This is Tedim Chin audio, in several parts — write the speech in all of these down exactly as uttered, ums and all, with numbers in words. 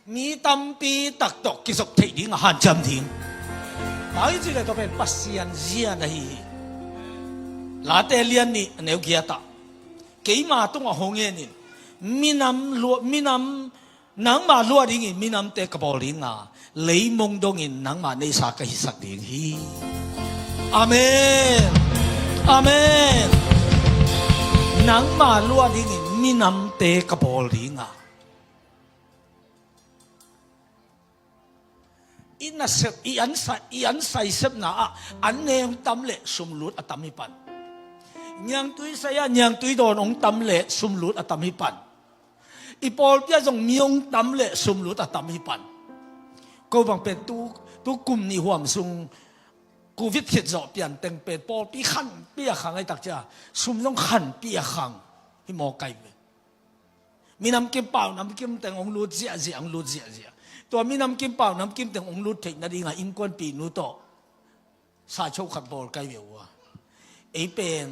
Mi tampi tak tawh kizop theih ding a hanciam ding. Bang hang hiam cih leh tua pen Pasian zian ahi hi. Late lian nih a neu giat ah, keima tungah hong en in, minam lua, minam, nangmah lua dingin minamte ka bawl ding a, leimong dongin nangmah neihsa ka hisak ding hi. Amen. Amen. Nangmah lua dingin minamte ka bawl ding a. I nasep, i ansai, i ansai sepna ah an ne hong tam leh sumlut a tam hi pan. Niangtui sai ah niangtui dawn hong tam leh sumlut a tam hi pan. I pawlpi ah zong mi hong tam leh sumlut a tam hi pan. Ko bang pen tu, tu kum nih huam sung Covid khit zawh pian teng pen pawlpi khanpi a khang ahi tak cia, sum zong khanpi a khang hi mawk kai ve. Minamkim pau namkim teng hong lut ziahziah, hong lut ziahziah. Tua minamkim pau namkim teng hong lut theih nadingah innkuanpihnu tawh saicho khat bawl kai ve uh a. Ei pen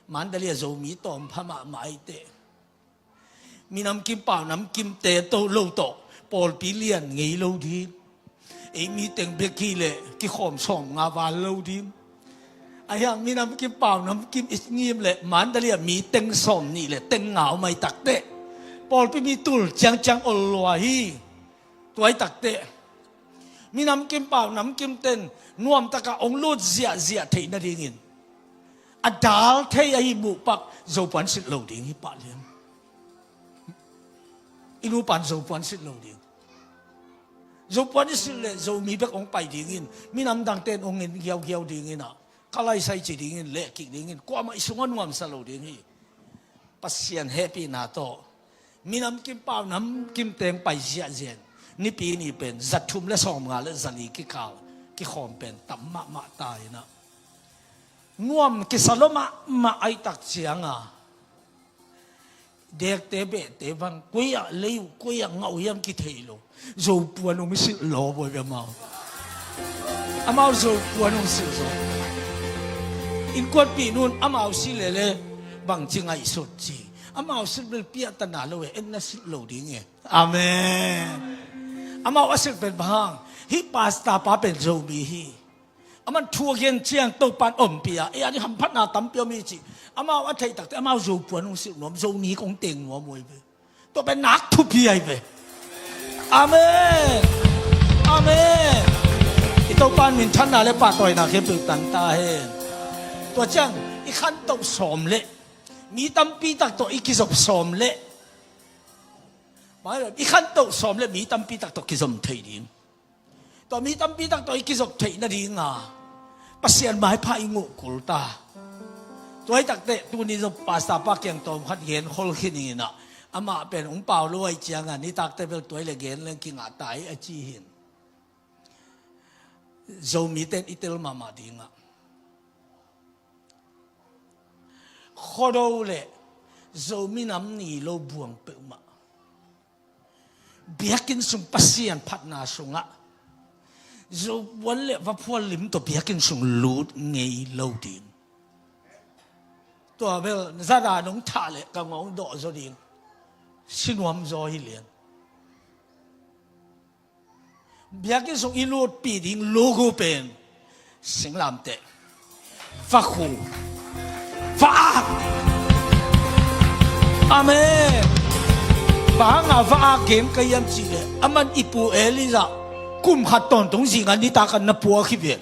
Mandalay ah Zomi tawm pha mahmah ahi teh, minamkim pau namkimte tawh lo tawh pawlpi lian ngei lo ding. Ei mi teng bek hi leh kikhawm sawm nga val lo ding. Ahi hang minamkim pau namkim i ngim leh Mandalay ah mi teng sawm nih leh teng nga om ahi tak teh, pawlpi mi tul ciangciang ol lua hi. Tua ahi tak teh, minamkim pau namkim ten nuamtak a hong lut ziahziah theih nadingin a dal thei ahi muh pak Zopuan silh lo ding hi pah lian. I nupa'n Zopuan silh lo ding. Zopuan i silh leh Zomi bek hong pai dingin, minam dangte'n hong en giaugiau dingin ah, ka laisai ci dingin, lehkik dingin, kuamah i sungah nuamsa lo ding hi. Pasian hehpihna tawh minamkim pau namkim teng pai ziahziah in, Nipi ni pen za thum leh sawm nga leh za li kikal kikhawm pen tam mahmah ta in ah, nuam kisa lua mahmah ahi tak ciang a, dekte behte bang koi ah lei uh, koi ah ngah uh hiam kithei lo. Zopuan hong silh lawp uh hi ve amau. Amau Zopuan hong silh zo. Innkuanpihnu in amau silh leh leh bangci ngaihsut ci. Amau silh bel piahtana lo e, en na silh lo ding e. Amen. Amau a silh pen bang hang, hih pastor pa pen Zomi hi. Aman thu a gen ciang Topa'n ompih a, ei a ding hamphatna tampi om hi ci. Amau a theih tak teh amau Zopuan hong silh nuam, Zomi kong teng nuam uh hi ve. Tua pen nak thupi ahi ve. Amen. Amen. I Topa'n minthanna leh pahtawina khempeuh tang ta hen. Tua ciang i khantoh sawm leh mi tampi tak tawh i kizop sawm leh, i khantoh sawm leh mi tampi tak tawh kizom thei ding. Tua mi tampi tak tawh i kizop theih nading a Pasian maipha i nguh kul ta. Tua ahi tak teh tuni zong pastor pa kiang tawm khat gen khol khin ing in ah, amah pen hong pau lo ahi ciang a, nitak teh bel tua hi leh gen leng kingah ta hi a ci hi in. Zomite'n i tel mahmah ding ah, Khuado leh Zomi Nam Ni lo buang peuhmah, biakinn sung Pasian phatna sungah Zopuan leh vaphual lim tawh biakinn sung lut ngei lo ding. Tua bel za dan hong thah leh ka ngawng dawh zaw ding. Si nuam zaw hi lian. Biakinn sung i lutpih ding logo pen singlamteh, vakhu, va-ak. Amen. Bang hang a va-ak gen ka hiam cih leh, aman i pu Elijah kum khat tawntung zing a nitak a na puak hi ve.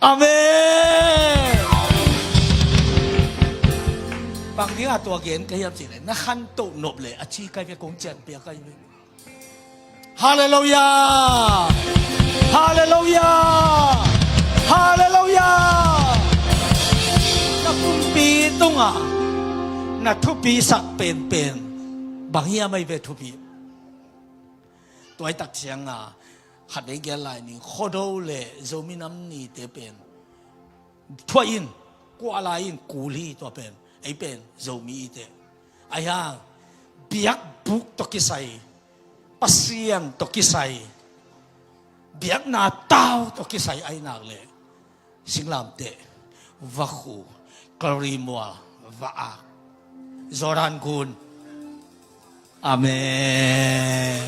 Amen. Bang ding a tua gen ka hiam cih leh, na khantoh nop leh a ci ka hi ve, kong cian piak ka hi ve. Halleluiah! Halleluiah! Halleluiah! Na pumpi tungah na thupisak penpen bang hiam ahi ve? Thupi. Tua ahi tak ciang a, khat vei gen lai ning, Khuado leh Zomi Nam Nite pen thuah in, kuah lai in, kul hi tua pen. Ei pen Zomi i teh. Ahi hang, biakbuk tawh kisai, Pasian tawh kisai, biakna tau tawh kisai ahi nak leh, singlamteh, vakhu, Kalvari mual, va-ak, Jordan gun. Amen.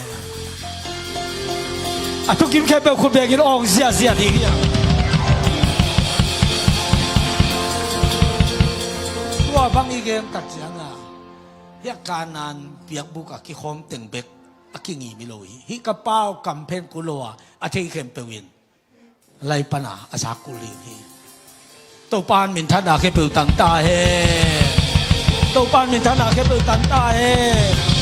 A thukim khempeuh khut bengin awng ziahziah ding hi. Tua bang i gen tak ciangin, hih a Kanaan biakbuk a kikhawm teng bek a kingim hi lo hi. Hih ka pau kamphen kul lo a, a thei khempeuh in lai pana a zak kul ding hi. Topa'n minthanna khempeuh tang ta hen. Topa'n minthanna khempeuh tang ta hen.